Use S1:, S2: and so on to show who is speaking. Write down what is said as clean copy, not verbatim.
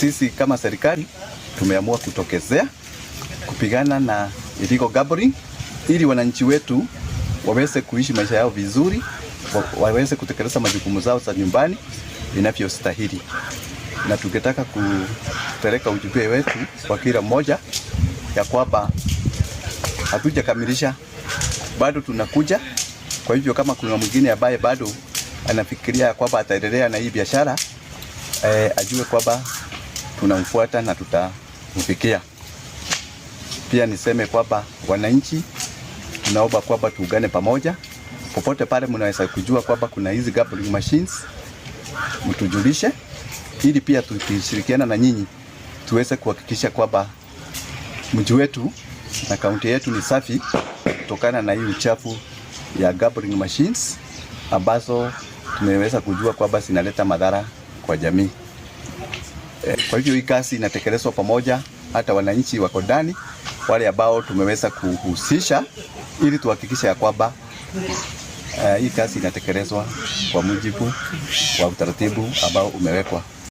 S1: Sisi kama serikali tumeamua kutokezea kupigana na illegal gambling ili wananchi wetu waweze kuishi maisha yao vizuri, waweze kutekeleza majukumu zao za nyumbani inavyostahili. Na tungetaka kupeleka ujumbe wetu kwa kila mmoja ya kwamba hatujakamilisha, bado tunakuja. Kwa hivyo kama kuna mwingine ambaye bado anafikiria ya kwamba ataendelea na hii biashara, ajue kwamba tunamfuata na tutamfikia. Pia niseme kwamba wananchi, tunaomba kwamba tuungane pamoja popote pale mnaweza kujua kwamba kuna hizi gambling machines, mtujulishe ili pia tukishirikiana na nyinyi tuweze kuhakikisha kwamba mji wetu na kaunti yetu ni safi kutokana na hii uchafu ya gambling machines ambazo tumeweza kujua kwamba zinaleta madhara kwa jamii. Kwa hivyo hii kazi inatekelezwa pamoja, hata wananchi wako ndani, wale ambao tumeweza kuhusisha ili tuhakikishe ya kwamba hii kazi inatekelezwa kwa mujibu wa utaratibu ambao umewekwa.